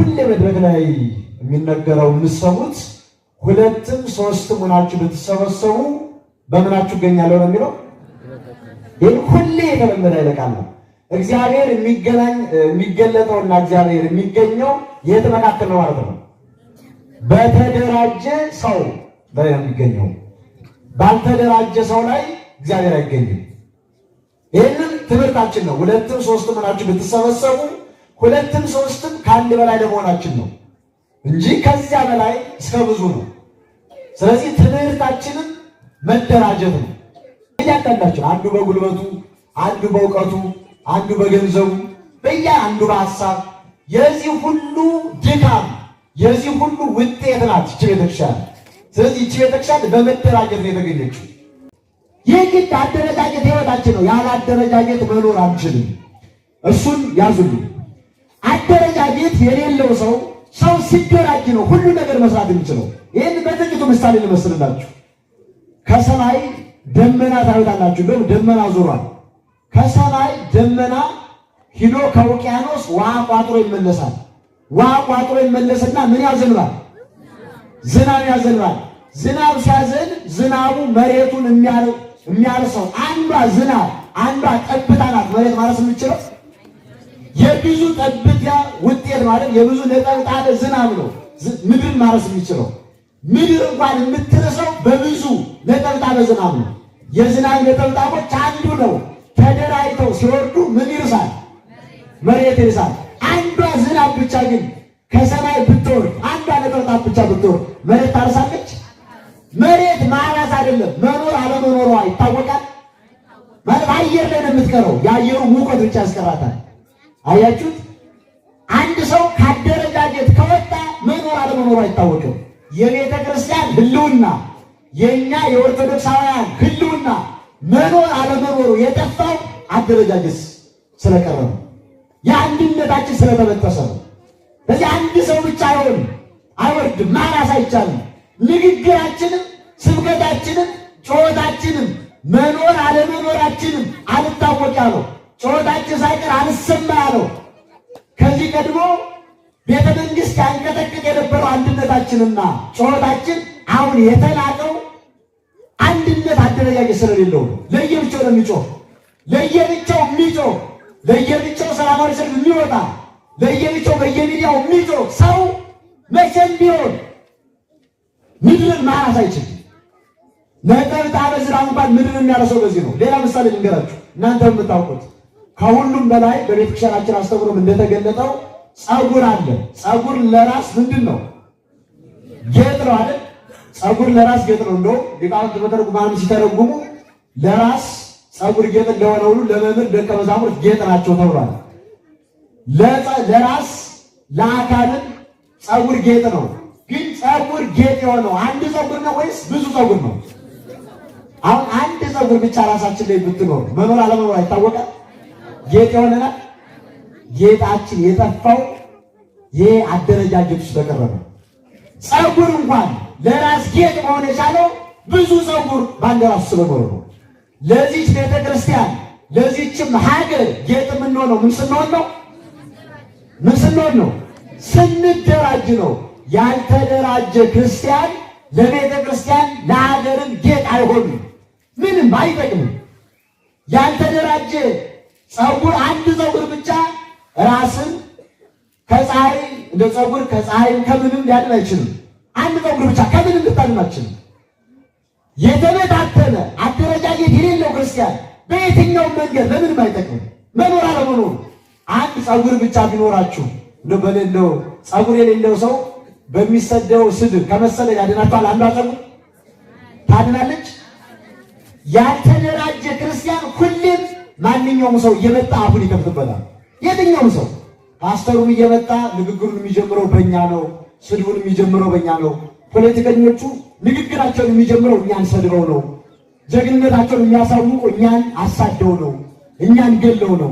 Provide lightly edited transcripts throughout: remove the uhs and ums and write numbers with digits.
ሁሌ መድረክ ላይ የሚነገረው የምትሰሙት ሁለትም ሶስትም ሆናችሁ ብትሰበሰቡ በምናችሁ እገኛለሁ ነው የሚለው። ይህ ሁሌ የተለመደ ኃይለ ቃል ነው። እግዚአብሔር የሚገናኝ የሚገለጠውና እግዚአብሔር የሚገኘው የት መካከል ነው ማለት ነው? በተደራጀ ሰው ላይ ነው የሚገኘው። ባልተደራጀ ሰው ላይ እግዚአብሔር አይገኝም። ይህንን ትምህርታችን ነው። ሁለትም ሶስትም ሆናችሁ ብትሰበሰቡ ሁለትም ሶስትም ከአንድ በላይ ለመሆናችን ነው እንጂ ከዚያ በላይ እስከ ብዙ ነው። ስለዚህ ትምህርታችንም መደራጀት ነው። እያንዳንዳችን አንዱ በጉልበቱ፣ አንዱ በእውቀቱ፣ አንዱ በገንዘቡ፣ በያ አንዱ በሀሳብ የዚህ ሁሉ ድካም የዚህ ሁሉ ውጤት ናት ይህች ቤተክርስቲያን። ስለዚህ ይህች ቤተክርስቲያን በመደራጀት ነው የተገኘችው። ይህ ግድ አደረጃጀት ህይወታችን ነው። ያለ አደረጃጀት መኖር አንችልም። እሱን ያዙልኝ። አደረጃጀት የሌለው ሰው ሰው ሲደራጅ ነው ሁሉ ነገር መስራት የሚችለው። ይህን በጥቂቱ ምሳሌ ልመስልላችሁ። ከሰማይ ደመና ታዩታላችሁ። እንደውም ደመና ዞሯል። ከሰማይ ደመና ሂዶ ከውቅያኖስ ውሃ ቋጥሮ ይመለሳል። ውሃ ቋጥሮ ይመለስና ምን ያዘንባል? ዝናብ ያዘንባል። ዝናብ ሲያዘንብ ዝናቡ መሬቱን የሚያርሰው አንዷ ዝናብ አንዷ ጠብታ ናት መሬት ማረስ የምችለው የብዙ ጠብታ ውጤት ማለት የብዙ ነጠብጣብ ዝናብ ነው ምድርን ማረስ የሚችለው። ምድር እንኳን የምትርሰው በብዙ ነጠብጣብ ዝናብ ነው። የዝናብ ነጠብጣቦች አንዱ ነው። ተደራጅተው ሲወርዱ ምን ይርሳል? መሬት ይርሳል። አንዷ ዝናብ ብቻ ግን ከሰማይ ብትወርድ፣ አንዷ ነጠብጣብ ብቻ ብትወርድ መሬት ታርሳለች? መሬት ማራስ አይደለም መኖር አለመኖሯ ይታወቃል። ማለት አየር ላይ ነው የምትቀረው። የአየሩ ሙቀት ብቻ ያስቀራታል። አያችሁት? አንድ ሰው ካደረጃጀት ከወጣ መኖር አለመኖሩ አይታወቅም። የቤተ ክርስቲያን ሕልውና የእኛ የኦርቶዶክሳውያን ሕልውና መኖር አለመኖሩ የጠፋው አደረጃጀት ስለቀረ ነው። የአንድነታችን ስለተበጠሰ ነው። ስለዚህ አንድ ሰው ብቻ አይሆንም፣ አይወርድም፣ ማራስ አይቻልም። ንግግራችንም፣ ስብከታችንም፣ ጩኸታችንም መኖር አለመኖራችንም አልታወቅ ያለው ጩኸታችን ሳይቀር አልሰማ ያለው ከዚህ ቀድሞ ቤተ መንግስት ያንቀጠቅጥ የነበረው አንድነታችንና ጩኸታችን አሁን የተላቀው አንድነት አደረጃጀት ስለሌለው ነው። ለየብቻው ነው የሚጮህ፣ ለየብቻው የሚጮህ፣ ለየብቻው ሰላማዊ ሰልፍ የሚወጣ፣ ለየብቻው በየሚዲያው የሚጮህ ሰው መቼም ቢሆን ምድርን ማራስ አይችልም። ነጠብጣብ ዝናብ እንኳን ምድርን የሚያረሰው በዚህ ነው። ሌላ ምሳሌ ልንገራችሁ እናንተ የምታውቁት ከሁሉም በላይ በቤተክርስቲያናችን አስተምህሮም እንደተገለጠው ጸጉር አለ። ጸጉር ለራስ ምንድን ነው? ጌጥ ነው አይደል? ጸጉር ለራስ ጌጥ ነው። እንደውም ሊቃውንት መተርጉማንም ሲተረጉሙ ለራስ ጸጉር ጌጥ እንደሆነ ሁሉ ለመምህር ደቀ መዛሙርት ጌጥ ናቸው ተብሏል። ለራስ ለአካልም ጸጉር ጌጥ ነው። ግን ጸጉር ጌጥ የሆነው አንድ ጸጉር ነው ወይስ ብዙ ጸጉር ነው? አሁን አንድ ጸጉር ብቻ ራሳችን ላይ ብትኖር መኖር አለመኖር አይታወቃል። ጌጥ የሆነናል። ጌጣችን የጠፋው ይሄ አደረጃጀቱ ስለቀረ ነው። ጸጉር እንኳን ለራስ ጌጥ መሆን የቻለው ብዙ ጸጉር በአንድ ራሱ ስለኖረ ነው። ለዚች ቤተ ክርስቲያን ለዚችም ሀገር ጌጥ የምንሆነው ምን ስንሆን ነው? ምን ስንሆን ነው? ስንደራጅ ነው። ያልተደራጀ ክርስቲያን ለቤተ ክርስቲያን ለሀገርም ጌጥ አይሆንም፣ ምንም አይጠቅምም። ያልተደራጀ ጸጉር አንድ ጸጉር ብቻ ራስን ከፀሐይ እንደ ጸጉር ከፀሐይም ከምንም ሊያድን አይችልም። አንድ ጸጉር ብቻ ከምንም ልታድን አይችልም። የተበታተነ አደረጃጀት የሌለው ክርስቲያን በየትኛውም መንገድ ለምንም አይጠቅምም። መኖር አለመኖሩ አንድ ጸጉር ብቻ ቢኖራችሁ እንደው በሌለው ጸጉር የሌለው ሰው በሚሰደው ስድብ ከመሰለ ያድናችኋል። አንዷ ጸጉር ታድናለች። ያልተደራጀ ክርስቲያን ሁሌም ማንኛውም ሰው እየመጣ አፉን ይከፍትበታል። የትኛውም ሰው ፓስተሩም እየመጣ ንግግሩን የሚጀምረው በእኛ ነው። ስድቡን የሚጀምረው በእኛ ነው። ፖለቲከኞቹ ንግግራቸውን የሚጀምረው እኛን ሰድበው ነው። ጀግንነታቸውን የሚያሳውቁ እኛን አሳደው ነው፣ እኛን ገለው ነው።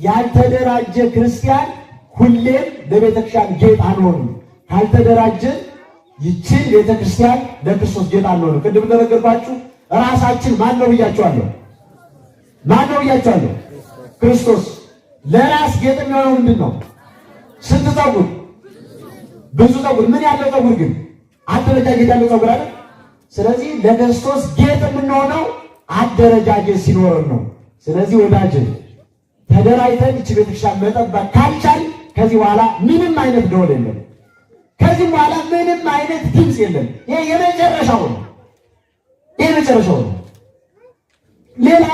ያልተደራጀ ክርስቲያን ሁሌም ለቤተክርስቲያን ጌጥ አንሆንም። ካልተደራጀ ይችን ቤተክርስቲያን ለክርስቶስ ጌጥ አንሆንም። ቅድም እንደነገርኳችሁ ራሳችን ማን ነው ብያችኋለሁ? ማን ነው ብያችኋለሁ? ክርስቶስ። ለራስ ጌጥ የሚሆነው ምንድን ነው? ስንት ፀጉር? ብዙ ፀጉር ምን ያለው ፀጉር ግን አደረጃጀት ያለው ፀጉር አይደል? ስለዚህ ለክርስቶስ ጌጥ የምንሆነው አደረጃጀት ሲኖረን ነው። ስለዚህ ወዳጅ ተደራጅተን ይህች ቤተክርስቲያን መጠበቅ ካልቻል ከዚህ በኋላ ምንም አይነት ደወል የለም። ከዚህ በኋላ ምንም አይነት ድምፅ የለም። ይሄ የመጨረሻው ነው። ይሄ የመጨረሻው ነው። ሌላ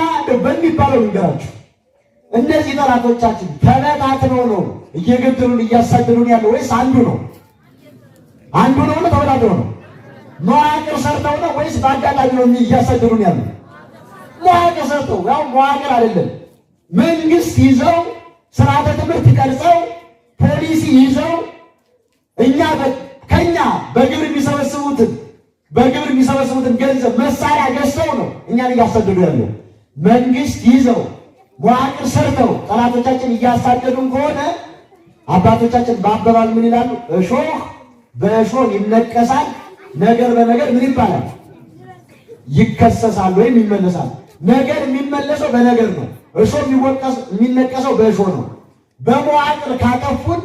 በሚባለው ልንገራችሁ፣ እነዚህ ጠላቶቻችን ተበታትነው ነው እየገደሉን እያሳደዱን ያለው ወይስ አንዱ ነው? አንዱ ነው ነው ተበታትነው ነው? መዋቅር ሰርተው ነው ወይስ በአጋጣሚ ነው እያሳደዱን ያለው? መዋቅር ሰርተው፣ ያው መዋቅር አይደለም፣ መንግስት ይዘው፣ ስርዓተ ትምህርት ቀርጸው፣ ፖሊሲ ይዘው፣ እኛ ከኛ በግብር የሚሰበስቡትን ገንዘብ መሳሪያ ገዝተው ነው እኛን እያሳደዱ ያለው። መንግስት ይዘው፣ መዋቅር ሰርተው ጠላቶቻችን እያሳደዱን ከሆነ አባቶቻችን በአባባል ምን ይላሉ? እሾህ በእሾህ ይነቀሳል፣ ነገር በነገር ምን ይባላል? ይከሰሳል ወይም ይመለሳል። ነገር የሚመለሰው በነገር ነው። እሾህ የሚነቀሰው በእሾህ ነው። በመዋቅር ካጠፉን፣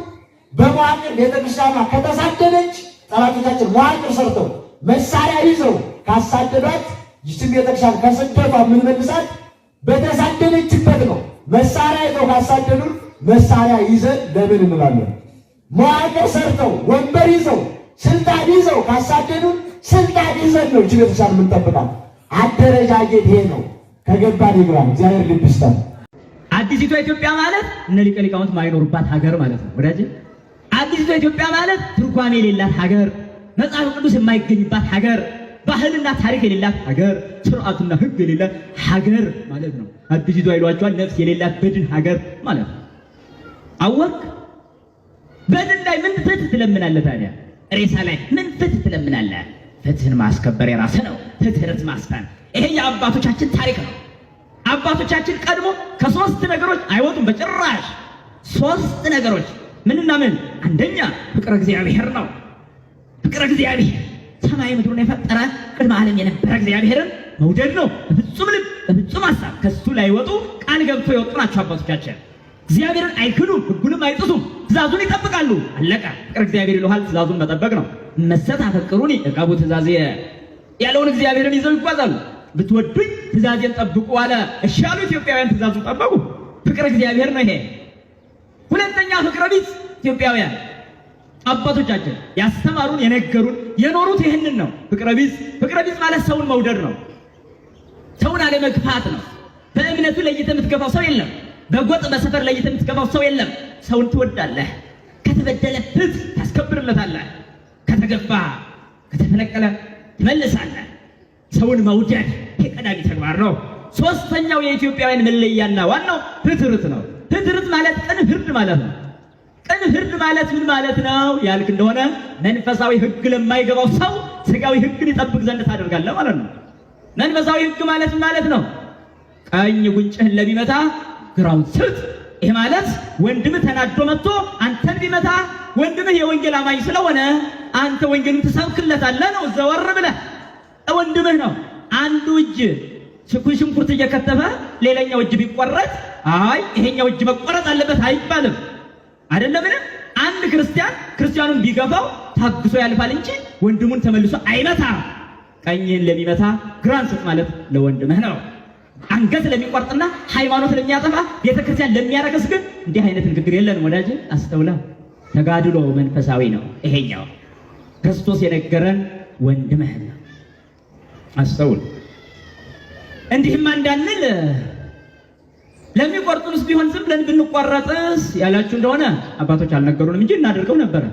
በመዋቅር ቤተክርስቲያኗ ከተሳደደች፣ ጠላቶቻችን መዋቅር ሰርተው መሳሪያ ይዘው ካሳደዷት፣ ይችን ቤተክርስቲያን ከስደቷ የምንመልሳት በተሳደደችበት ነው። መሳሪያ ይዘው ካሳደዱን መሳሪያ ይዘን ለምን እንላለን? መዋቅር ሰርተው፣ ወንበር ይዘው፣ ስልጣን ይዘው ካሳደዱን ስልጣን ይዘን ነው ይህች ቤተክርስቲያን የምንጠብቃት። አደረጃጀት ይሄ ነው። ከገባን ይግባን። እግዚአብሔር ልብ ይስጠን። አዲሲቷ ኢትዮጵያ ማለት እነ ሊቀ ሊቃውንት ማይኖሩባት ሀገር ማለት ነው ወዳጄ። አዲሲቷ ኢትዮጵያ ማለት ትርጓሜ የሌላት ሀገር፣ መጽሐፍ ቅዱስ የማይገኝባት ሀገር፣ ባህልና ታሪክ የሌላት ሀገር፣ ስርዓትና ሕግ የሌላት ሀገር ማለት ነው። አዲሲቷ ይሏቸዋል። ነፍስ የሌላት በድን ሀገር ማለት ነው። አወክ? በድን ላይ ምን ፍትህ ትለምናለህ ታዲያ? ሬሳ ላይ ምን ፍትህ ትለምናለህ? ፍትህን ማስከበር የራስህ ነው። ፍትህን ማስፈን ይሄ የአባቶቻችን ታሪክ ነው። አባቶቻችን ቀድሞ ከሶስት ነገሮች አይወጡም በጭራሽ። ሶስት ነገሮች ምንና ምን? አንደኛ ፍቅረ እግዚአብሔር ነው። ፍቅረ እግዚአብሔር፣ ሰማይ ምድሩን የፈጠረ፣ ቅድመ ዓለም የነበረ እግዚአብሔርን መውደድ ነው። በፍጹም ልብ፣ በፍጹም ሀሳብ ከሱ ላይወጡ ቃል ገብቶ የወጡ ናቸው አባቶቻችን። እግዚአብሔርን አይክዱም፣ ሕጉንም አይጥሱም፣ ትእዛዙን ይጠብቃሉ። አለቀ። ፍቅረ እግዚአብሔር ይለሃል፣ ትእዛዙን መጠበቅ ነው። እመሰ ታፈቅሩኒ ዕቀቡ ትእዛዝየ ያለውን እግዚአብሔርን ይዘው ይጓዛሉ። ብትወዱኝ ትእዛዜን ጠብቁ አለ። እሺ ያሉ ኢትዮጵያውያን ትእዛዙን ጠበቁ። ፍቅረ እግዚአብሔር ነው ይሄ። ሁለተኛ ፍቅረ ቢጽ። ኢትዮጵያውያን አባቶቻችን ያስተማሩን፣ የነገሩን፣ የኖሩት ይህንን ነው። ፍቅረ ቢጽ። ፍቅረ ቢጽ ማለት ሰውን መውደድ ነው። ሰውን አለመግፋት ነው። በእምነቱ ለይተህ የምትገፋው ሰው የለም። በጎጥ በሰፈር ለይተህ የምትገፋው ሰው የለም። ሰውን ትወዳለህ። ከተበደለ ፍትህ ታስከብርለታለህ። ከተገፋ፣ ከተፈነቀለ ትመልሳለህ። ሰውን መውደድ የቀዳሚ ተግባር ነው። ሶስተኛው የኢትዮጵያውያን መለያና ዋናው ፍትርት ነው። ፍትርት ማለት ቅን ፍርድ ማለት ነው። ቅን ፍርድ ማለት ምን ማለት ነው ያልክ እንደሆነ መንፈሳዊ ሕግ ለማይገባው ሰው ስጋዊ ሕግን ይጠብቅ ዘንድ ታደርጋለህ ማለት ነው። መንፈሳዊ ሕግ ማለት ምን ማለት ነው? ቀኝ ጉንጭህን ለሚመታ ግራውን ስጥ። ይሄ ማለት ወንድምህ ተናዶ መጥቶ አንተን ቢመታ ወንድምህ የወንጌል አማኝ ስለሆነ አንተ ወንጌሉን ትሰብክለታለህ ነው። ዘወር ብለህ ወንድምህ ነው። አንዱ እጅ ሽንኩርት እየከተፈ ሌላኛው እጅ ቢቆረጥ አይ ይሄኛው እጅ መቆረጥ አለበት አይባልም። አይደለምን? አንድ ክርስቲያን ክርስቲያኑን ቢገፋው ታግሶ ያልፋል እንጂ ወንድሙን ተመልሶ አይመታ። ቀኝህን ለሚመታ ግራን ስጥ ማለት ለወንድምህ ነው። አንገት ለሚቆርጥና ሃይማኖት ለሚያጠፋ፣ ቤተክርስቲያን ለሚያረክስ ግን እንዲህ አይነት ንግግር የለንም። ወዳጅ አስተውላ። ተጋድሎ መንፈሳዊ ነው። ይሄኛው ክርስቶስ የነገረን ወንድምህ ነው። አስተውል። እንዲህማ እንዳንል ለሚቆርጡንስ ቢሆን ዝም ብለን ብንቆረጥስ ያላችሁ እንደሆነ አባቶች አልነገሩንም እንጂ እናደርገው ነበረ።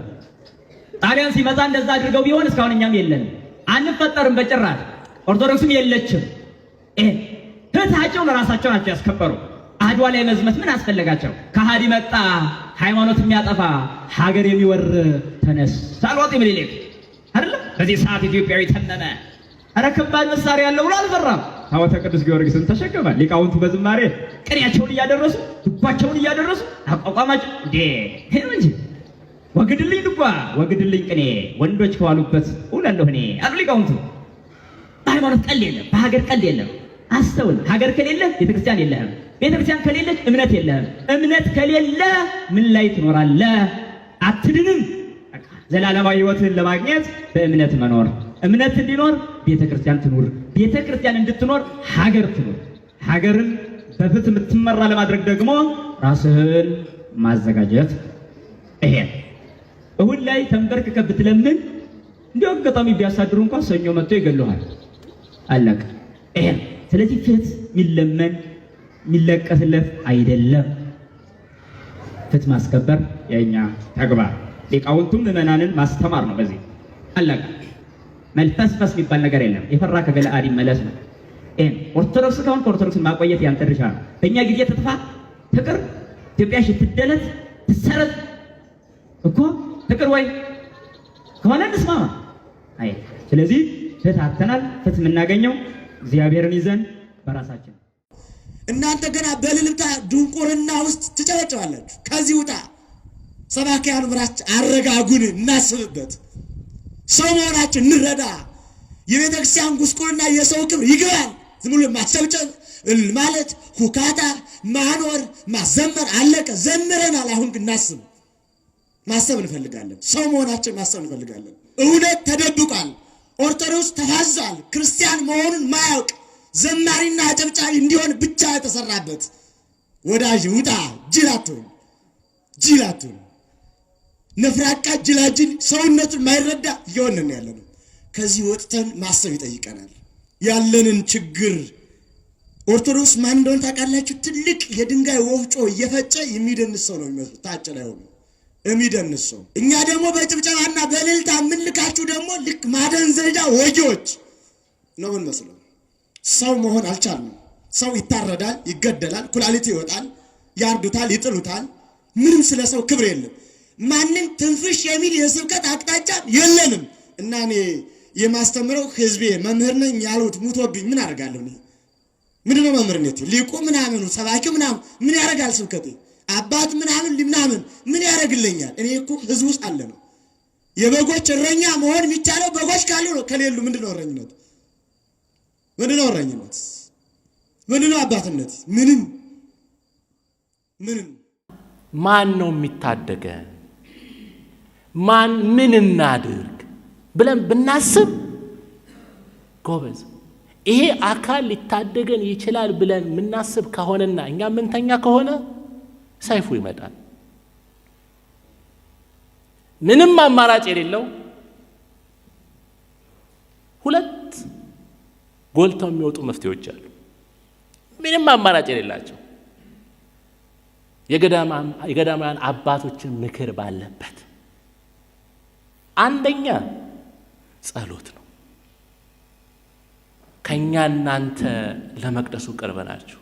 ጣሊያን ሲመጣ እንደዛ አድርገው ቢሆን እስካሁን እኛም የለንም፣ አንፈጠርም በጭራሽ። ኦርቶዶክስም የለችም። ይሄ ፍትሃቸውን ራሳቸው ናቸው ያስከበሩ። አድዋ ላይ መዝመት ምን አስፈለጋቸው? ከሃዲ መጣ፣ ሃይማኖት የሚያጠፋ፣ ሀገር የሚወር ተነሳ አሉ አፄ ምኒልክ አይደለም። በዚህ ሰዓት ኢትዮጵያዊ ተመመ። ኧረ ከባድ መሳሪያ ያለው ብሎ አልፈራም። ታቦተ ቅዱስ ጊዮርጊስን ተሸከመ። ሊቃውንቱ በዝማሬ ቅኔያቸውን እያደረሱ፣ ድጓቸውን እያደረሱ አቋቋማቸው እንዴ እንጂ ወግድልኝ ድጓ፣ ወግድልኝ ቅኔ፣ ወንዶች ከዋሉበት እውላለሁ እኔ አሉ ሊቃውንቱ። በሃይማኖት ቀልድ የለም፣ በሀገር ቀልድ የለም። አስተውል። ሀገር ከሌለ ቤተክርስቲያን የለህም። ቤተክርስቲያን ከሌለች እምነት የለህም። እምነት ከሌለ ምን ላይ ትኖራለህ? አትድንም። ዘላለማዊ ሕይወትን ለማግኘት በእምነት መኖር፣ እምነት እንዲኖር ቤተ ክርስቲያን ትኑር፣ ቤተ ክርስቲያን እንድትኖር ሀገር ትኑር። ሀገርን በፍትህ የምትመራ ለማድረግ ደግሞ ራስህን ማዘጋጀት። ይሄ እሁድ ላይ ተንበርክከህ ብትለምን እንዲያው አጋጣሚ ቢያሳድሩ እንኳን ሰኞ መጥቶ ይገሉሃል። አለቀ። ይሄ ስለዚህ ፍትህ የሚለመን የሚለቀስለት አይደለም። ፍትህ ማስከበር የኛ ተግባር፣ ሊቃውንቱም ምዕመናንን ማስተማር ነው። በዚህ አለቀ። መልፈስፈስ የሚባል ነገር የለም። የፈራ ከገለአድ ይመለስ ነው። ይሄን ኦርቶዶክስ ከሆንክ ኦርቶዶክስን ማቆየት ያንተ ድርሻ ነው። በእኛ ጊዜ ትጥፋ ትቅር፣ ኢትዮጵያ ትደለት ትሰረዝ እኮ ትቅር ወይ ከሆነ እንስማማ። አይ ስለዚህ ፍትህ አጥተናል። ፍትህ የምናገኘው እግዚአብሔርን ይዘን በራሳችን። እናንተ ገና በልልታ ድንቁርና ውስጥ ትጨበጨባላችሁ። ከዚህ ውጣ። ሰባክያኑ ምራች አረጋጉን፣ እናስብበት። ሰው መሆናችን እንረዳ። የቤተ ክርስቲያን ጉስቁልና የሰው ክብር ይግባል። ዝም ብሎ ማጨብጨብ ማለት ሁካታ ማኖር ማዘመር አለቀ። ዘምረናል። አሁን ግን እናስብ፣ ማሰብ እንፈልጋለን። ሰው መሆናችን ማሰብ እንፈልጋለን። እውነት ተደብቋል። ኦርቶዶክስ ተፋዟል። ክርስቲያን መሆኑን ማያውቅ ዘማሪና አጨብጫቢ እንዲሆን ብቻ የተሰራበት። ወዳጅ ውጣ፣ ጅል አትሁን፣ ጅል አትሁን። ነፍራቃ ጅላጅል ሰውነቱን ማይረዳ እየሆንን ያለ ነው። ከዚህ ወጥተን ማሰብ ይጠይቀናል። ያለንን ችግር ኦርቶዶክስ ማን እንደሆነ ታውቃላችሁ? ትልቅ የድንጋይ ወፍጮ እየፈጨ የሚደንስ ሰው ነው የሚመስለው። ታጭ ላይ ሆኖ የሚደንስ ሰው። እኛ ደግሞ በጭብጨባና በእልልታ የምንልካችሁ ደግሞ ልክ ማደንዘዣ ወጊዎች ነው የምንመስለው። ሰው መሆን አልቻልንም። ሰው ይታረዳል፣ ይገደላል፣ ኩላሊቱ ይወጣል፣ ያርዱታል፣ ይጥሉታል። ምንም ስለ ሰው ክብር የለም። ማንም ትንፍሽ የሚል የስብከት አቅጣጫ የለንም። እና እኔ የማስተምረው ህዝቤ መምህር ነኝ ያሉት ሙቶብኝ ምን አደርጋለሁ? እኔ ምንድነው መምህርነት? ሊቁ ምናምኑ ሰባኪው ምናምን ምን ያደርጋል? ስብከቴ አባት ምናምን ምናምን ምን ያደርግልኛል? እኔ እኮ ህዝብ ውስጥ አለ ነው። የበጎች እረኛ መሆን የሚቻለው በጎች ካሉ ነው። ከሌሉ ምንድነው እረኝነት? ምንድነው እረኝነት? ምንድነው አባትነት? ምንም ምንም። ማን ነው የሚታደገን? ማን ምን እናድርግ ብለን ብናስብ ጎበዝ፣ ይሄ አካል ሊታደገን ይችላል ብለን የምናስብ ከሆነና እኛ ምንተኛ ከሆነ ሰይፉ ይመጣል። ምንም አማራጭ የሌለው ሁለት ጎልተው የሚወጡ መፍትሄዎች አሉ። ምንም አማራጭ የሌላቸው የገዳማውያን አባቶችን ምክር ባለበት፣ አንደኛ ጸሎት ነው። ከኛ እናንተ ለመቅደሱ ቅርብ ናችሁ።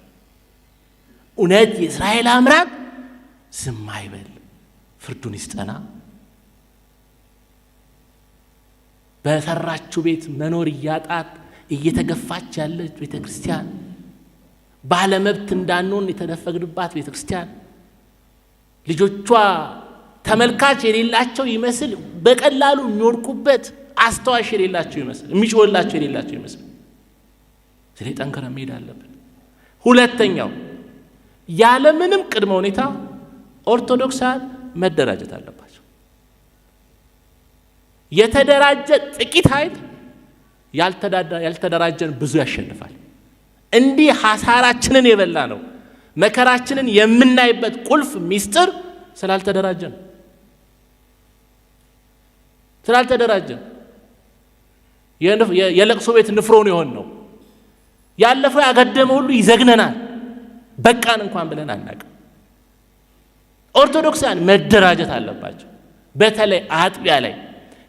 እውነት የእስራኤል አምላክ ዝም አይበል፣ ፍርዱን ይስጠና። በሰራችሁ ቤት መኖር እያጣት እየተገፋች ያለች ቤተ ክርስቲያን፣ ባለመብት እንዳንሆን የተደፈግንባት ቤተ ክርስቲያን፣ ልጆቿ ተመልካች የሌላቸው ይመስል በቀላሉ የሚወድቁበት፣ አስታዋሽ የሌላቸው ይመስል፣ የሚጮህላቸው የሌላቸው ይመስል፣ ስለዚህ ጠንክረን መሄድ አለብን። ሁለተኛው ያለምንም ቅድመ ሁኔታ ኦርቶዶክሳውያን መደራጀት አለባቸው። የተደራጀ ጥቂት ኃይል ያልተደራጀን ብዙ ያሸንፋል። እንዲህ ሐሳራችንን የበላ ነው መከራችንን የምናይበት ቁልፍ ሚስጥር ስላልተደራጀን ስላልተደራጀን የለቅሶ ቤት ንፍሮን የሆን ነው። ያለፈው ያገደመ ሁሉ ይዘግነናል። በቃን እንኳን ብለን አናውቅም። ኦርቶዶክሳውያን መደራጀት አለባቸው። በተለይ አጥቢያ ላይ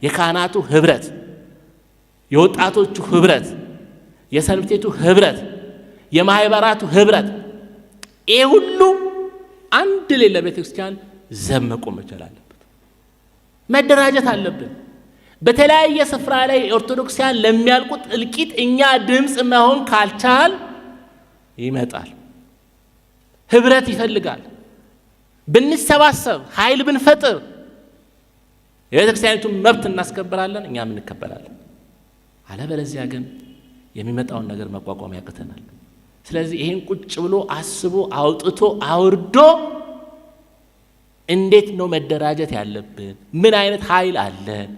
የካህናቱ ህብረት፣ የወጣቶቹ ህብረት፣ የሰንብቴቱ ህብረት፣ የማህበራቱ ህብረት፣ ይህ ሁሉ አንድ ላይ ለቤተ ክርስቲያን ዘብ መቆም መቻል አለበት። መደራጀት አለብን። በተለያየ ስፍራ ላይ ኦርቶዶክሳውያን ለሚያልቁት እልቂት እኛ ድምፅ መሆን ካልቻል ይመጣል። ህብረት ይፈልጋል። ብንሰባሰብ ኃይል ብንፈጥር የቤተ ክርስቲያኒቱን መብት እናስከብራለን፣ እኛም እንከበራለን። አለበለዚያ ግን የሚመጣውን ነገር መቋቋም ያቅተናል። ስለዚህ ይሄን ቁጭ ብሎ አስቦ አውጥቶ አውርዶ እንዴት ነው መደራጀት ያለብን? ምን አይነት ኃይል አለን?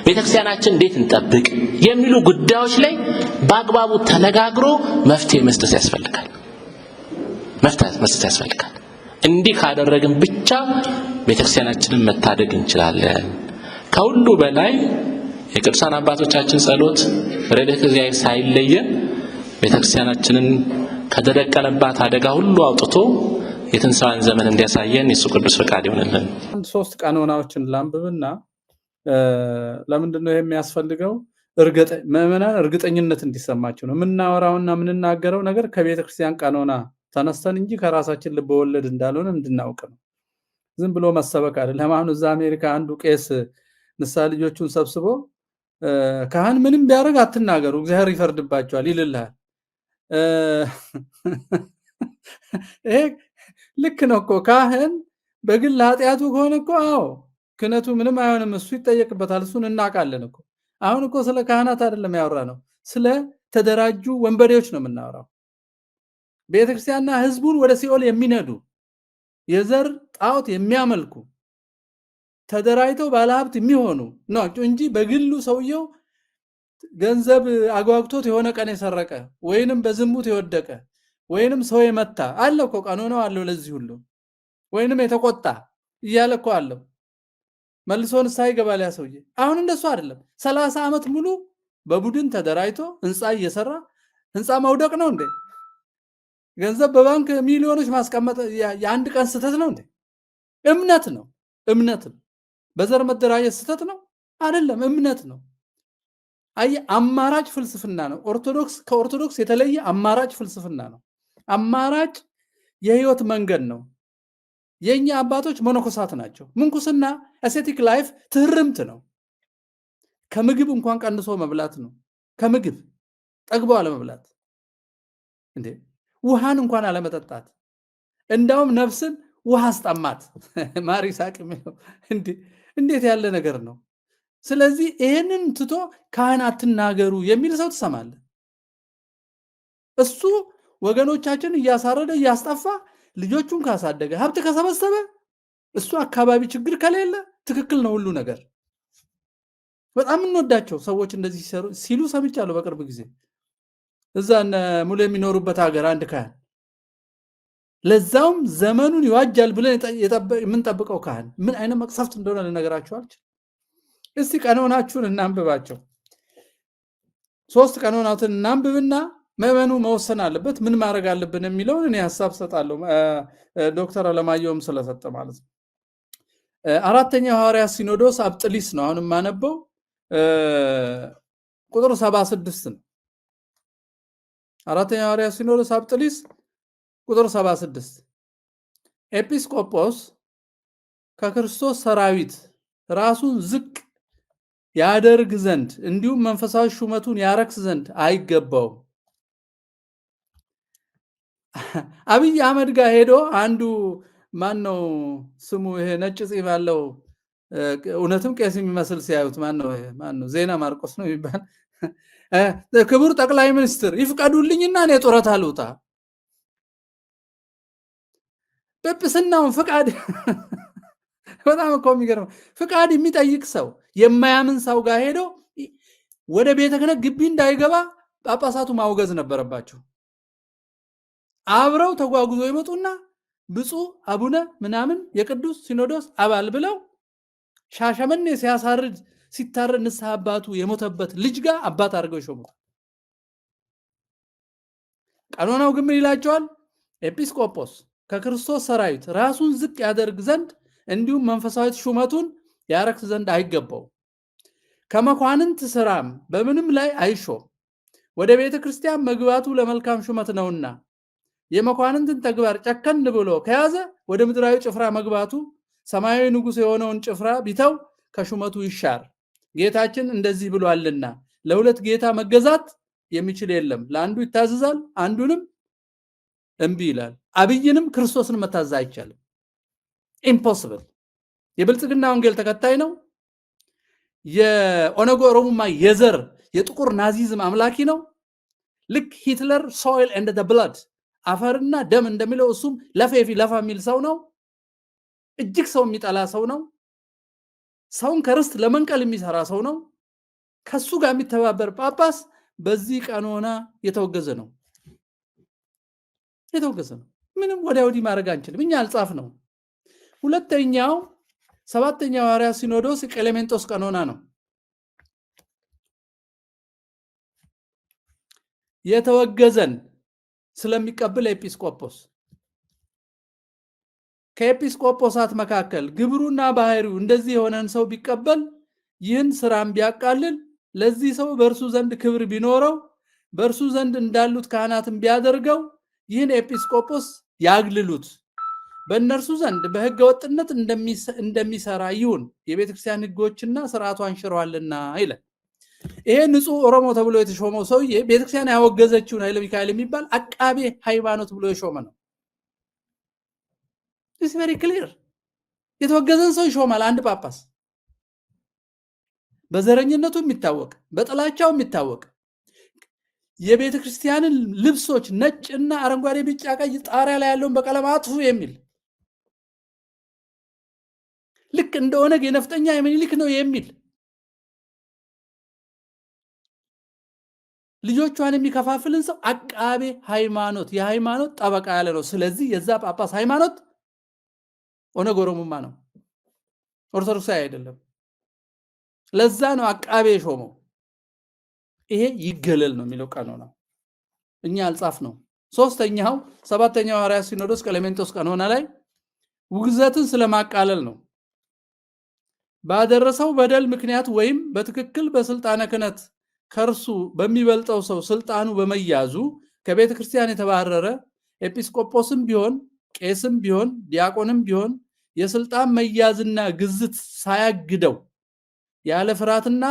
ቤተክርስቲያናችን እንዴት እንጠብቅ? የሚሉ ጉዳዮች ላይ በአግባቡ ተነጋግሮ መፍትሄ መስጠት ያስፈልጋል። መፍትሄ መስጠት ያስፈልጋል። እንዲህ ካደረግን ብቻ ቤተክርስቲያናችንን መታደግ እንችላለን። ከሁሉ በላይ የቅዱሳን አባቶቻችን ጸሎት፣ ረድኤተ እግዚአብሔር ሳይለየን ቤተክርስቲያናችንን ከተደቀነባት አደጋ ሁሉ አውጥቶ የትንሣኤን ዘመን እንዲያሳየን የእሱ ቅዱስ ፈቃድ ይሆንልን። አንድ ሶስት ቀኖናዎችን ላንብብና ለምንድን ነው የሚያስፈልገው? ምዕመናን እርግጠኝነት እንዲሰማቸው ነው። የምናወራውና የምንናገረው ነገር ከቤተ ክርስቲያን ቀኖና ተነስተን እንጂ ከራሳችን ልብ ወለድ እንዳልሆነ እንድናውቅ ነው። ዝም ብሎ መሰበክ አይደለም። አሁን እዛ አሜሪካ አንዱ ቄስ ንስሐ ልጆቹን ሰብስቦ ካህን ምንም ቢያደርግ አትናገሩ፣ እግዚአብሔር ይፈርድባቸዋል ይልልሃል። ይሄ ልክ ነው እኮ። ካህን በግል ኃጢአቱ ከሆነ እኮ አዎ ክህነቱ ምንም አይሆንም፣ እሱ ይጠየቅበታል። እሱን እናውቃለን እኮ። አሁን እኮ ስለ ካህናት አይደለም ያወራ ነው፣ ስለ ተደራጁ ወንበዴዎች ነው የምናወራው። ቤተክርስቲያንና ህዝቡን ወደ ሲኦል የሚነዱ፣ የዘር ጣዖት የሚያመልኩ፣ ተደራጅተው ባለሀብት የሚሆኑ ናቸው እንጂ በግሉ ሰውየው ገንዘብ አጓግቶት የሆነ ቀን የሰረቀ ወይንም በዝሙት የወደቀ ወይንም ሰው የመታ አለ እኮ፣ ቀኖናው አለው ለዚህ ሁሉ፣ ወይንም የተቆጣ እያለ እኮ አለው። መልሶ ንስሐ ይገባል ያ ሰውዬ። አሁን እንደሱ አይደለም። 30 ዓመት ሙሉ በቡድን ተደራጅቶ ህንፃ እየሰራ፣ ህንፃ መውደቅ ነው እንዴ? ገንዘብ በባንክ ሚሊዮኖች ማስቀመጥ የአንድ ቀን ስህተት ነው እንዴ? እምነት ነው፣ እምነት ነው። በዘር መደራጀት ስህተት ነው አይደለም፣ እምነት ነው። አየህ፣ አማራጭ ፍልስፍና ነው። ኦርቶዶክስ ከኦርቶዶክስ የተለየ አማራጭ ፍልስፍና ነው። አማራጭ የህይወት መንገድ ነው። የኛ አባቶች መነኮሳት ናቸው። ምንኩስና ascetic life ትህርምት ነው። ከምግብ እንኳን ቀንሶ መብላት ነው። ከምግብ ጠግቦ አለመብላት እንዴ፣ ውሃን እንኳን አለመጠጣት፣ እንዳውም ነፍስን ውሃ አስጠማት። ማር ይስሐቅ የሚለው እንዴ፣ እንዴት ያለ ነገር ነው? ስለዚህ ይሄንን ትቶ ካህን አትናገሩ የሚል ሰው ትሰማለህ። እሱ ወገኖቻችን እያሳረደ እያስጠፋ ልጆቹን ካሳደገ፣ ሀብት ከሰበሰበ፣ እሱ አካባቢ ችግር ከሌለ ትክክል ነው ሁሉ ነገር። በጣም እንወዳቸው ሰዎች እንደዚህ ሲሉ ሰምቻለሁ በቅርብ ጊዜ። እዛ እነ ሙሉ የሚኖሩበት ሀገር አንድ ካህን፣ ለዛውም ዘመኑን ይዋጃል ብለን የምንጠብቀው ካህን፣ ምን አይነት መቅሰፍት እንደሆነ ልነግራችሁ አልችልም። እስቲ ቀኖናችሁን እናንብባቸው። ሶስት ቀኖናትን እናንብብና ምዕመኑ መወሰን አለበት፣ ምን ማድረግ አለብን የሚለውን እኔ ሐሳብ ሰጣለሁ። ዶክተር አለማየሁም ስለሰጠ ማለት ነው። አራተኛው ሐዋርያ ሲኖዶስ አብጥሊስ ነው አሁን የማነበው፣ ቁጥር 76 ነው። አራተኛው ሐዋርያ ሲኖዶስ አብጥሊስ ቁጥር 76፣ ኤጲስቆጶስ ከክርስቶስ ሰራዊት ራሱን ዝቅ ያደርግ ዘንድ እንዲሁም መንፈሳዊ ሹመቱን ያረክስ ዘንድ አይገባውም። አብይ አህመድ ጋር ሄዶ አንዱ ማን ነው ስሙ፣ ይሄ ነጭ ጺም ያለው እውነትም ቄስ የሚመስል ሲያዩት፣ ማን ነው ይሄ? ማን ነው? ዜና ማርቆስ ነው የሚባል፣ ክቡር ጠቅላይ ሚኒስትር ይፍቀዱልኝና እኔ ጡረታ ልውጣ። ጵጵስናውን ፍቃድ፣ በጣም እኮ የሚገርመው ፍቃድ የሚጠይቅ ሰው የማያምን ሰው ጋር ሄዶ ወደ ቤተ ክህነት ግቢ እንዳይገባ ጳጳሳቱ ማውገዝ ነበረባቸው። አብረው ተጓጉዘው ይመጡና ብፁዕ አቡነ ምናምን የቅዱስ ሲኖዶስ አባል ብለው ሻሸመኔ ሲያሳርድ ሲታረድ ንስሐ አባቱ የሞተበት ልጅ ጋር አባት አድርገው ይሾሙታል። ቀኖናው ግን ምን ይላቸዋል? ኤጲስቆጶስ ከክርስቶስ ሰራዊት ራሱን ዝቅ ያደርግ ዘንድ እንዲሁም መንፈሳዊ ሹመቱን ያረክስ ዘንድ አይገባው። ከመኳንንት ስራም በምንም ላይ አይሾም። ወደ ቤተ ክርስቲያን መግባቱ ለመልካም ሹመት ነውና የመኳንንትን ተግባር ጨከን ብሎ ከያዘ ወደ ምድራዊ ጭፍራ መግባቱ ሰማያዊ ንጉሥ የሆነውን ጭፍራ ቢተው ከሹመቱ ይሻር። ጌታችን እንደዚህ ብሏልና ለሁለት ጌታ መገዛት የሚችል የለም። ለአንዱ ይታዘዛል፣ አንዱንም እምቢ ይላል። አብይንም ክርስቶስን መታዘዝ አይቻልም። Impossible። የብልጽግና ወንጌል ተከታይ ነው። የኦነግ ኦሮሙማ የዘር የጥቁር ናዚዝም አምላኪ ነው። ልክ ሂትለር soil and the blood፣ አፈርና ደም እንደሚለው እሱም lafee fi lafa የሚል ሰው ነው። እጅግ ሰው የሚጠላ ሰው ነው። ሰውን ከርስት ለመንቀል የሚሰራ ሰው ነው። ከሱ ጋር የሚተባበር ጳጳስ በዚህ ቀኖና የተወገዘ ነው፣ የተወገዘ ነው። ምንም ወዲያ ወዲህ ማድረግ አንችልም። እኛ አልጻፍ ነው። ሁለተኛው ሰባተኛው ሐዋርያ ሲኖዶስ ቀሌሜንጦስ ቀኖና ነው። የተወገዘን ስለሚቀበል ኤጲስቆጶስ ከኤጲስቆጶሳት መካከል ግብሩና ባህሪው እንደዚህ የሆነን ሰው ቢቀበል ይህን ስራም ቢያቃልል ለዚህ ሰው በእርሱ ዘንድ ክብር ቢኖረው በእርሱ ዘንድ እንዳሉት ካህናትን ቢያደርገው ይህን ኤጲስቆጶስ ያግልሉት፣ በእነርሱ ዘንድ በሕገ ወጥነት እንደሚሰራ ይሁን፣ የቤተክርስቲያን ሕጎችና ስርዓቷን ሽረዋልና ይላል። ይሄ ንጹህ ኦሮሞ ተብሎ የተሾመው ሰውዬ ቤተክርስቲያን ያወገዘችውን ኃይለ ሚካኤል የሚባል አቃቤ ሃይማኖት ብሎ የሾመ ነው። It's very clear። የተወገዘን ሰው ይሾማል አንድ ጳጳስ፣ በዘረኝነቱ የሚታወቅ፣ በጥላቻው የሚታወቅ፣ የቤተ ክርስቲያንን ልብሶች ነጭና አረንጓዴ፣ ቢጫ፣ ቀይ ጣሪያ ላይ ያለውን በቀለም አጥፉ የሚል፣ ልክ እንደ ኦነግ የነፍጠኛ የምኒልክ ነው የሚል፣ ልጆቿን የሚከፋፍልን ሰው አቃቤ ሃይማኖት፣ የሃይማኖት ጠበቃ ያለ ነው። ስለዚህ የዛ ጳጳስ ሃይማኖት ኦነግ ኦሮሞማ ነው፣ ኦርቶዶክሳዊ አይደለም። ለዛ ነው አቃቤ የሾመው። ይሄ ይገለል ነው የሚለው ቀኖና፣ እኛ አልጻፍ ነው። ሶስተኛው ሰባተኛው ሐዋርያ ሲኖዶስ ቀሌሜንጦስ ቀኖና ላይ ውግዘትን ስለማቃለል ነው። ባደረሰው በደል ምክንያት ወይም በትክክል በስልጣነ ክህነት ከእርሱ በሚበልጠው ሰው ስልጣኑ በመያዙ ከቤተ ክርስቲያን የተባረረ ኤጲስቆጶስም ቢሆን ቄስም ቢሆን ዲያቆንም ቢሆን የስልጣን መያዝና ግዝት ሳያግደው ያለ ፍርሃትና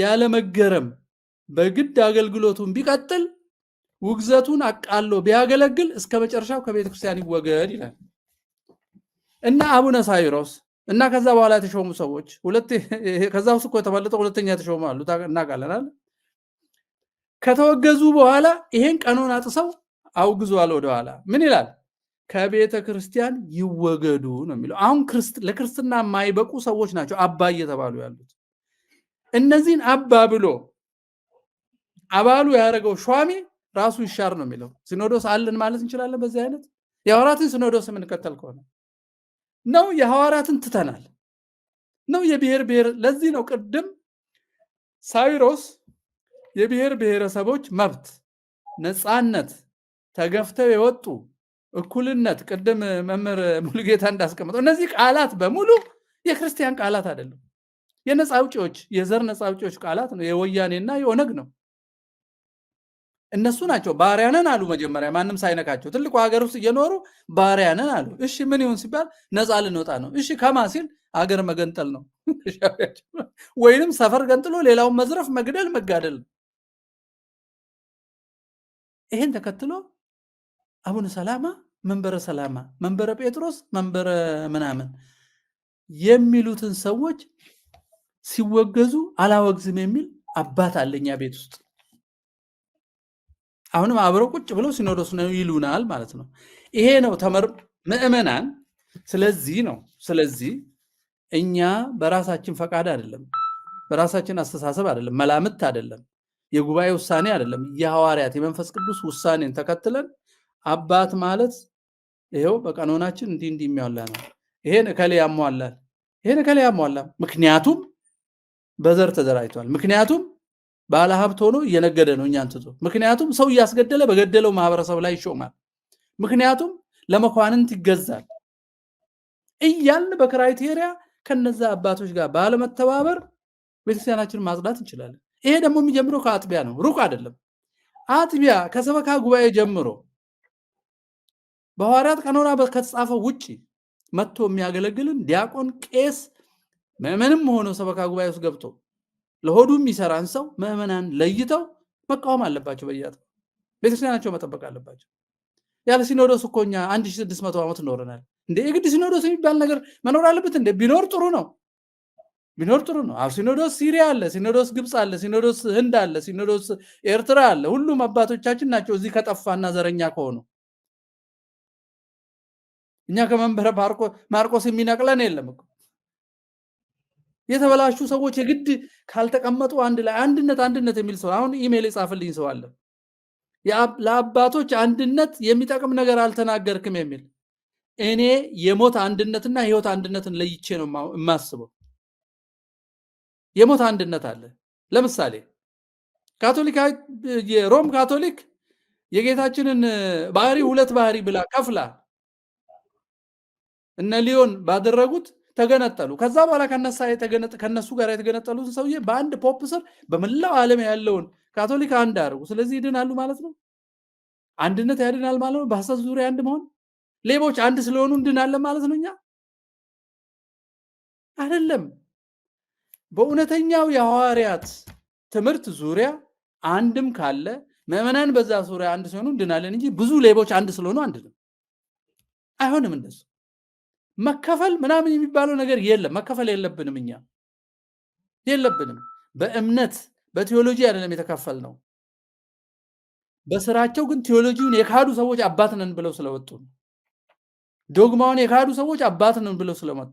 ያለ መገረም በግድ አገልግሎቱን ቢቀጥል ውግዘቱን አቃሎ ቢያገለግል እስከ መጨረሻው ከቤተ ክርስቲያን ይወገድ ይላል። እና አቡነ ሳይሮስ እና ከዛ በኋላ የተሾሙ ሰዎች፣ ሁለት ከዛ ውስጥ እኮ የተመለጠው ሁለተኛ የተሾሙ አሉ፣ እናውቃለን አይደል? ከተወገዙ በኋላ ይሄን ቀኖና ጥሰው አውግዟል። ወደኋላ ምን ይላል? ከቤተ ክርስቲያን ይወገዱ ነው የሚለው። አሁን ለክርስትና የማይበቁ ሰዎች ናቸው አባ እየተባሉ ያሉት። እነዚህን አባ ብሎ አባሉ ያደረገው ሿሚ ራሱ ይሻር ነው የሚለው። ሲኖዶስ አለን ማለት እንችላለን። በዚህ አይነት የሐዋርያትን ሲኖዶስ የምንከተል ከሆነ ነው የሐዋርያትን ትተናል ነው የብሔር ብሔር። ለዚህ ነው ቅድም ሳይሮስ የብሔር ብሔረሰቦች መብት፣ ነፃነት፣ ተገፍተው የወጡ እኩልነት፣ ቅድም መምህር ሙሉጌታ እንዳስቀምጠው እነዚህ ቃላት በሙሉ የክርስቲያን ቃላት አይደሉም። የነፃ አውጪዎች፣ የዘር ነፃ አውጪዎች ቃላት ነው። የወያኔና የኦነግ ነው። እነሱ ናቸው ባሪያነን አሉ። መጀመሪያ ማንም ሳይነካቸው ትልቁ ሀገር ውስጥ እየኖሩ ባሪያነን አሉ። እሺ ምን ይሁን ሲባል ነፃ ልንወጣ ነው። እሺ ከማ ሲል አገር መገንጠል ነው፣ ወይንም ሰፈር ገንጥሎ ሌላውን መዝረፍ፣ መግደል፣ መጋደል ነው። ይሄን ተከትሎ አቡነ ሰላማ፣ መንበረ ሰላማ፣ መንበረ ጴጥሮስ፣ መንበረ ምናምን የሚሉትን ሰዎች ሲወገዙ አላወግዝም የሚል አባት አለኛ ቤት ውስጥ። አሁንም አብረው ቁጭ ብለው ሲኖዶስ ነው ይሉናል ማለት ነው። ይሄ ነው ተመር ምእመናን። ስለዚህ ነው ስለዚህ እኛ በራሳችን ፈቃድ አይደለም፣ በራሳችን አስተሳሰብ አይደለም፣ መላምት አይደለም፣ የጉባኤ ውሳኔ አይደለም፣ የሐዋርያት የመንፈስ ቅዱስ ውሳኔን ተከትለን አባት ማለት ይሄው በቀኖናችን እንዲህ እንዲህ የሚያሟላ ነው። ይሄን እከሌ ያሟላል፣ ይሄን እከሌ ያሟላል። ምክንያቱም በዘር ተደራጅቷል። ምክንያቱም ባለ ሀብት ሆኖ እየነገደ ነው እኛን ትቶ። ምክንያቱም ሰው እያስገደለ በገደለው ማህበረሰብ ላይ ይሾማል። ምክንያቱም ለመኳንንት ይገዛል እያልን በ criteria ከነዛ አባቶች ጋር ባለመተባበር ቤተክርስቲያናችንን ማጽዳት እንችላለን። ይሄ ደግሞ የሚጀምረው ከአጥቢያ ነው፣ ሩቅ አይደለም። አጥቢያ ከሰበካ ጉባኤ ጀምሮ በሐዋርያት ቀኖና ከተጻፈው ውጪ መጥቶ የሚያገለግልን ዲያቆን፣ ቄስ፣ ምእመንም ሆኖ ሰበካ ጉባኤ ውስጥ ገብቶ ለሆዱ የሚሰራን ሰው ምእመናን ለይተው መቃወም አለባቸው። በየአጥቢያው ቤተክርስቲያናቸው መጠበቅ አለባቸው። ያለ ሲኖዶስ እኮ እኛ 1600 ዓመት ኖረናል። እንደ የግድ ሲኖዶስ የሚባል ነገር መኖር አለበት እንዴ? ቢኖር ጥሩ ነው። ቢኖር ጥሩ ነው። አዎ ሲኖዶስ ሲሪያ አለ፣ ሲኖዶስ ግብፅ አለ፣ ሲኖዶስ ህንድ አለ፣ ሲኖዶስ ኤርትራ አለ። ሁሉም አባቶቻችን ናቸው እዚህ ከጠፋና ዘረኛ ከሆኑ። እኛ ከመንበረ ማርቆስ የሚነቅለን የለም እኮ። የተበላሹ ሰዎች የግድ ካልተቀመጡ አንድ ላይ አንድነት አንድነት የሚል ሰው አሁን ኢሜይል የጻፈልኝ ሰው አለ። ለአባቶች አንድነት የሚጠቅም ነገር አልተናገርክም የሚል። እኔ የሞት አንድነትና የህይወት አንድነትን ለይቼ ነው የማስበው። የሞት አንድነት አለ። ለምሳሌ ካቶሊካዊ የሮም ካቶሊክ የጌታችንን ባህሪ ሁለት ባህሪ ብላ ከፍላ እነ ሊዮን ባደረጉት ተገነጠሉ። ከዛ በኋላ ከነሱ ጋር የተገነጠሉትን ሰውዬ በአንድ pope ስር በመላው ዓለም ያለውን ካቶሊክ አንድ አደረጉ። ስለዚህ ይድናሉ ማለት ነው። አንድነት ያድናል ማለት ነው። በሐሰት ዙሪያ አንድ መሆን፣ ሌቦች አንድ ስለሆኑ እንድናለን ማለት ነው። እኛ አይደለም። በእውነተኛው የሐዋርያት ትምህርት ዙሪያ አንድም ካለ ምዕመናን በዛ ዙሪያ አንድ ሲሆኑ እንድናለን እንጂ ብዙ ሌቦች አንድ ስለሆኑ አንድ ነው አይሆንም። እንደሱ መከፈል ምናምን የሚባለው ነገር የለም። መከፈል የለብንም፣ እኛ የለብንም። በእምነት በቴዎሎጂ አይደለም የተከፈልነው። በስራቸው ግን ቴዎሎጂውን የካዱ ሰዎች አባት ነን ብለው ስለወጡ፣ ዶግማውን የካዱ ሰዎች አባት ነን ብለው ስለመጡ።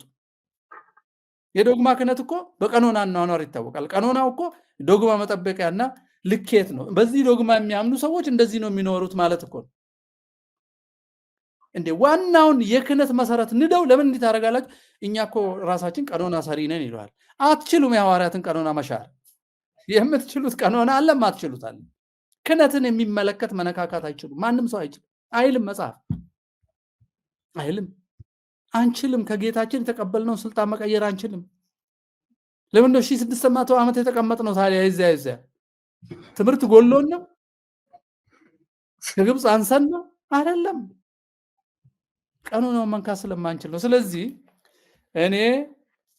የዶግማ ክህነት እኮ በቀኖና አኗኗር ይታወቃል። ቀኖናው እኮ ዶግማ መጠበቂያና ልኬት ነው። በዚህ ዶግማ የሚያምኑ ሰዎች እንደዚህ ነው የሚኖሩት ማለት እኮ ነው። እንዴ ዋናውን የክህነት መሰረት ንደው ለምን እንዲህ ታደርጋላችሁ? እኛ እኮ ራሳችን ቀኖና ሰሪ ነን ይለዋል። አትችሉም። የሐዋርያትን ቀኖና መሻር የምትችሉት ቀኖና አለ፣ ማትችሉት አለ። ክህነትን የሚመለከት መነካካት አይችሉም። ማንም ሰው አይችልም አይልም መጽሐፍ አይልም። አንችልም። ከጌታችን የተቀበልነውን ስልጣን መቀየር አንችልም። ለምን ነው 1600 ዓመት የተቀመጥነው ታዲያ? እዚያ ትምህርት ጎሎን ነው? ከግብፅ አንሰን ነው? አይደለም። ቀኖናውን መንካት ስለማንችል ነው። ስለዚህ እኔ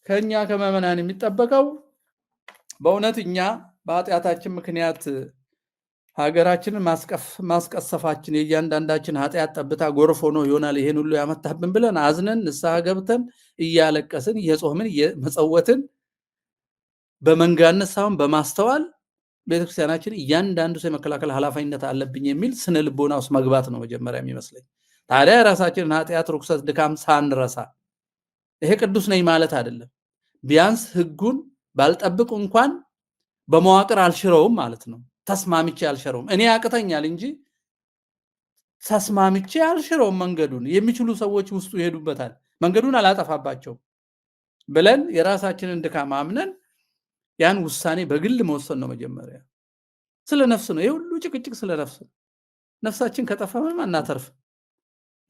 ከኛ ከምዕመናን የሚጠበቀው በእውነት እኛ በኃጢአታችን ምክንያት ሀገራችንን ማስቀሰፋችን የእያንዳንዳችን ኃጢአት ጠብታ ጎርፍ ሆኖ ይሆናል ይሄን ሁሉ ያመጣብን ብለን አዝነን ንስሐ ገብተን እያለቀስን እየጾምን እየመጸወትን በመንጋነት ሳይሆን በማስተዋል ቤተክርስቲያናችን እያንዳንዱ ሰው የመከላከል ኃላፊነት አለብኝ የሚል ስነ ልቦና ውስጥ መግባት ነው መጀመሪያ የሚመስለኝ። ታዲያ የራሳችንን ኃጢአት፣ ርኩሰት፣ ድካም ሳንረሳ ይሄ ቅዱስ ነኝ ማለት አይደለም። ቢያንስ ህጉን ባልጠብቅ እንኳን በመዋቅር አልሽረውም ማለት ነው። ተስማምቼ አልሽረውም። እኔ ያቅተኛል እንጂ ተስማምቼ አልሽረውም። መንገዱን የሚችሉ ሰዎች ውስጡ ይሄዱበታል። መንገዱን አላጠፋባቸውም ብለን የራሳችንን ድካም አምነን ያን ውሳኔ በግል መወሰን ነው መጀመሪያ። ስለ ነፍስ ነው ይሄ ሁሉ ጭቅጭቅ፣ ስለ ነፍስ ነው። ነፍሳችን ከጠፋ ምንም አናተርፍም።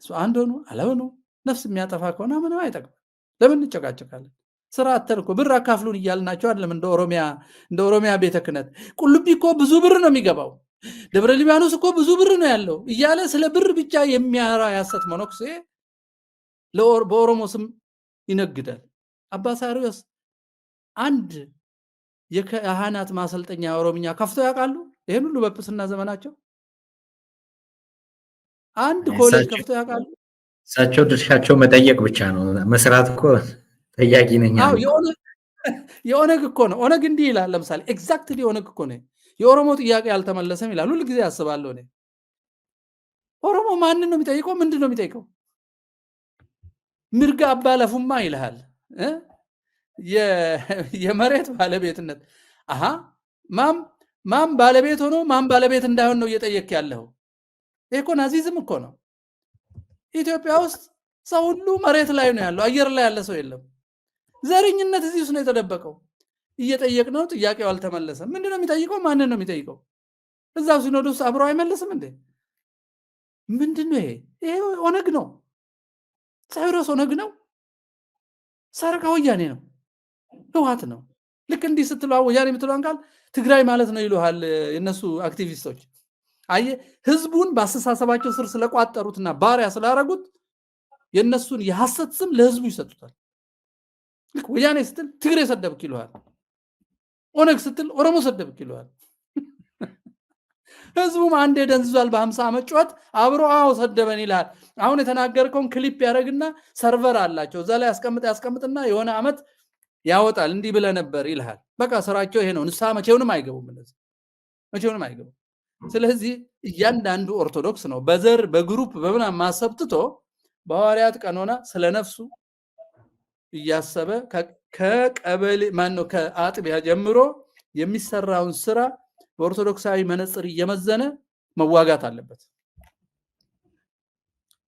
እሱ አንድ ሆኖ አለሆኖ ነፍስ የሚያጠፋ ከሆነ ምንም አይጠቅምም። ለምን እንጨቃጨቃለን? ስራ አተን እኮ ብር አካፍሉን እያልናቸው አይደለም። እንደ ኦሮሚያ ቤተ ክህነት ቁልቢ እኮ ብዙ ብር ነው የሚገባው፣ ደብረ ሊባኖስ እኮ ብዙ ብር ነው ያለው እያለ ስለ ብር ብቻ የሚያራ ያሰት መነኩሴ በኦሮሞ ስም ይነግዳል። አባ ሳሪዮስ አንድ የካህናት ማሰልጠኛ ኦሮምኛ ከፍተው ያውቃሉ? ይሄን ሁሉ በጵስና ዘመናቸው አንድ ኮሌጅ ከፍተው ያውቃሉ? እሳቸው ድርሻቸው መጠየቅ ብቻ ነው፣ መስራት እኮ ጠያቂ ነኝ። አዎ የኦነግ እኮ ነው። ኦነግ እንዲህ ይላል። ለምሳሌ exactly ኦነግ እኮ ነው። የኦሮሞ ጥያቄ አልተመለሰም ይላል። ሁሉ ጊዜ አስባለሁ እኔ። ኦሮሞ ማንን ነው የሚጠይቀው? ምንድን ነው የሚጠይቀው? mirga abbaa lafummaa ይልሃል። የመሬት ባለቤትነት። አሃ ማም ባለቤት ሆኖ ማም ባለቤት እንዳይሆን ነው እየጠየክ ያለው። ይሄ እኮ ናዚዝም እኮ ነው። ኢትዮጵያ ውስጥ ሰው ሁሉ መሬት ላይ ነው ያለው፣ አየር ላይ ያለ ሰው የለም። ዘረኝነት እዚህ ውስጥ ነው የተደበቀው። እየጠየቅነው ጥያቄው አልተመለሰም። ምንድነው የሚጠይቀው? ማንን ነው የሚጠይቀው? እዛው ሲኖዶስ አብሮ አይመልስም እንዴ? ምንድነው ይሄ? ይሄ ኦነግ ነው። ሳይሮስ ኦነግ ነው። ሰረቀ ወያኔ ነው። ህወሓት ነው። ልክ እንዲህ ስትለው ወያኔ የምትለውን ቃል ትግራይ ማለት ነው ይሉሃል የነሱ አክቲቪስቶች። አየህ፣ ህዝቡን በአስተሳሰባቸው ስር ስለቋጠሩትና ባሪያ ስላረጉት የነሱን የሐሰት ስም ለህዝቡ ይሰጡታል። ልክ ወያኔ ስትል ትግሬ ሰደብክ ይሉሃል። ኦነግ ስትል ኦሮሞ ሰደብክ ይሉሃል። ህዝቡም አንዴ ደንዝዟል። በ50 ዓመት ጩኸት አብሮ አዎ ሰደበን ይልሃል። አሁን የተናገርከውን ክሊፕ ያደርግና server አላቸው እዛ ላይ ያስቀምጥና የሆነ ዓመት ያወጣል። እንዲህ ብለህ ነበር ይልሃል። በቃ ስራቸው ይሄ ነው። ንስሐ መቼውንም አይገቡም እነዚህ መቼውንም አይገቡም። ስለዚህ እያንዳንዱ ኦርቶዶክስ ነው በዘር በ group በምናምን ማሰብ ትቶ በሐዋርያት ቀኖና ስለ ነፍሱ እያሰበ ከቀበሌ ማነው ከአጥቢያ ጀምሮ የሚሰራውን ስራ በኦርቶዶክሳዊ መነጽር እየመዘነ መዋጋት አለበት።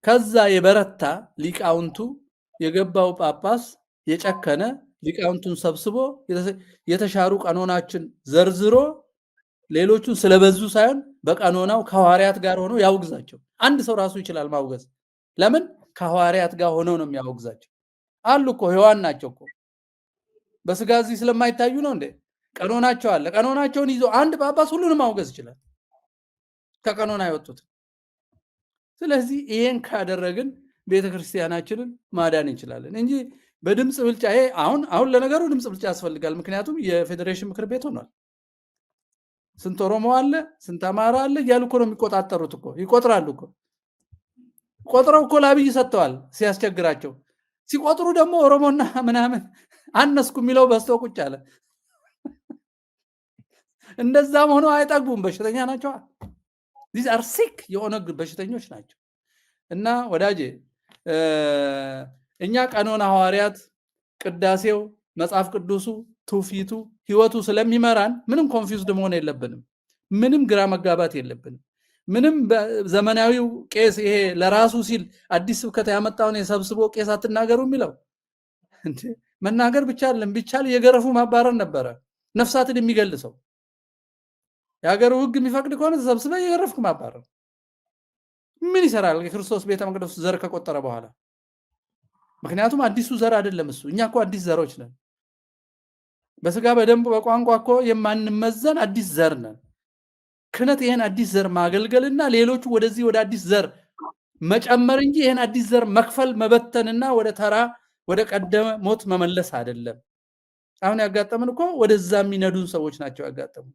ከዛ የበረታ ሊቃውንቱ የገባው ጳጳስ የጨከነ ሊቃውንቱን ሰብስቦ የተሻሩ ቀኖናችን ዘርዝሮ ሌሎቹን ስለበዙ ሳይሆን በቀኖናው ከሐዋርያት ጋር ሆኖ ያውግዛቸው። አንድ ሰው ራሱ ይችላል ማውገዝ። ለምን? ከሐዋርያት ጋር ሆነው ነው የሚያወግዛቸው። አሉ እኮ ሕያዋን ናቸው እኮ፣ በስጋ እዚህ ስለማይታዩ ነው እንዴ? ቀኖናቸው አለ። ቀኖናቸውን ይዞ አንድ ጳጳስ ሁሉንም ማውገዝ ይችላል፣ ከቀኖና የወጡት። ስለዚህ ይሄን ካደረግን ቤተክርስቲያናችንን ማዳን እንችላለን እንጂ በድምፅ ብልጫ ይሄ አሁን ለነገሩ ድምፅ ብልጫ ያስፈልጋል። ምክንያቱም የፌዴሬሽን ምክር ቤት ሆኗል። ስንት ኦሮሞ አለ፣ ስንት አማራ አለ እያሉ እኮ ነው የሚቆጣጠሩት እኮ፣ ይቆጥራሉ እኮ። ቆጥረው እኮ ለአብይ ሰጥተዋል ሲያስቸግራቸው። ሲቆጥሩ ደግሞ ኦሮሞና ምናምን አነስኩ የሚለው በዝቶ ቁጭ አለ። እንደዛም ሆኖ አይጠግቡም፣ በሽተኛ ናቸው። These are sick፣ የኦነግ በሽተኞች ናቸው። እና ወዳጄ፣ እኛ ቀኖና ሐዋርያት፣ ቅዳሴው፣ መጽሐፍ ቅዱሱ፣ ትውፊቱ፣ ህይወቱ ስለሚመራን ምንም confused መሆን የለብንም። ምንም ግራ መጋባት የለብንም። ምንም ዘመናዊው ቄስ ይሄ ለራሱ ሲል አዲስ ስብከት ያመጣውን የሰብስቦ ቄስ አትናገሩ የሚለው እንዴ፣ መናገር ብቻ አይደለም፣ ቢቻል የገረፉ ማባረር ነበረ። ነፍሳትን የሚገል ሰው የሀገሩ ህግ የሚፈቅድ ከሆነ ተሰብስበ የገረፍክ ማባረር ምን ይሰራል? የክርስቶስ ቤተ መቅደሱ ዘር ከቆጠረ በኋላ። ምክንያቱም አዲሱ ዘር አይደለም እሱ። እኛ እኮ አዲስ ዘሮች ነን። በስጋ በደንብ በቋንቋ እኮ የማንመዘን አዲስ ዘር ነን። ክህነት ይሄን አዲስ ዘር ማገልገልና ሌሎቹ ወደዚህ ወደ አዲስ ዘር መጨመር እንጂ ይሄን አዲስ ዘር መክፈል፣ መበተንና ወደ ተራ ወደ ቀደመ ሞት መመለስ አይደለም። አሁን ያጋጠምን እኮ ወደዛ የሚነዱን ሰዎች ናቸው ያጋጠሙ።